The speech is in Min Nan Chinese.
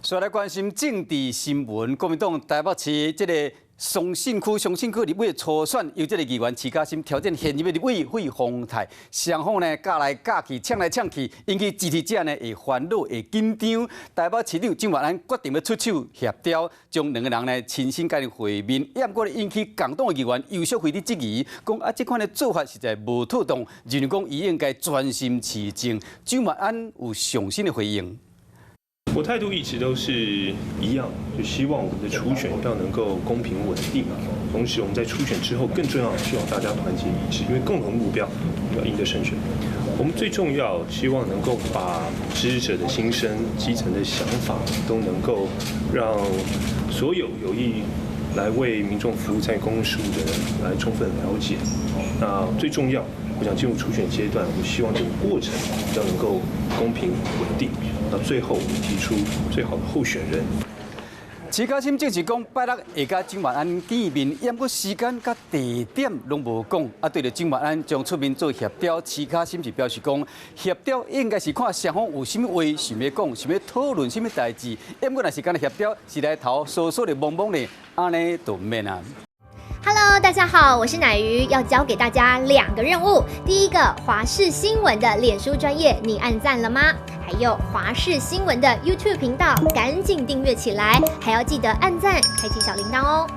所以來關心政治新聞，國民黨台北市這个松信區松信區立委初選，由這个議員徐嘉欣挑戰現任的立委費鴻泰，雙方呢咬來咬去，嗆來嗆去，引起支持者呢會煩惱會緊張。台北市長蔣萬安決定欲出手協調，將兩个人呢親身共𪜶會面，也毋過引起共黨的議員游錫堃佇質疑，講啊這款的做法實在無妥當，認為講伊應該專心市政。蔣萬安有上新的回應。我態度一直都是一樣，就希望我們的初選要能夠公平穩定。同時，我們在初選之後，更重要的希望大家團結一致，因為共同目標要贏得勝選。我們最重要希望能夠把支持者的心聲、基層的想法，都能夠讓所有有意來為民眾服務、參與公共事務的人來充分了解。那最重要，我想進入初選階段，我們希望這個過程要能夠公平穩定。到最後，我們提出最好的候選人。徐嘉欣證實講，拜六會佮蔣萬安見面，毋過時間佮地點攏無講。啊，對著蔣萬安將出面做協調，徐嘉欣是表示講，協調應該是看雙方有啥物話想欲講，想欲討論啥物代誌。毋過若是干焦協調，是來頭疏疏的摸摸呢，按呢就毋免啊。 Hello，大家好，我是乃瑜，要交給大家兩個任務。第一個，華視新聞的臉書專頁，你按讚了嗎？還有華視新聞的 YouTube 頻道，趕緊訂閱起來，還要記得按讚，開啟小鈴鐺哦。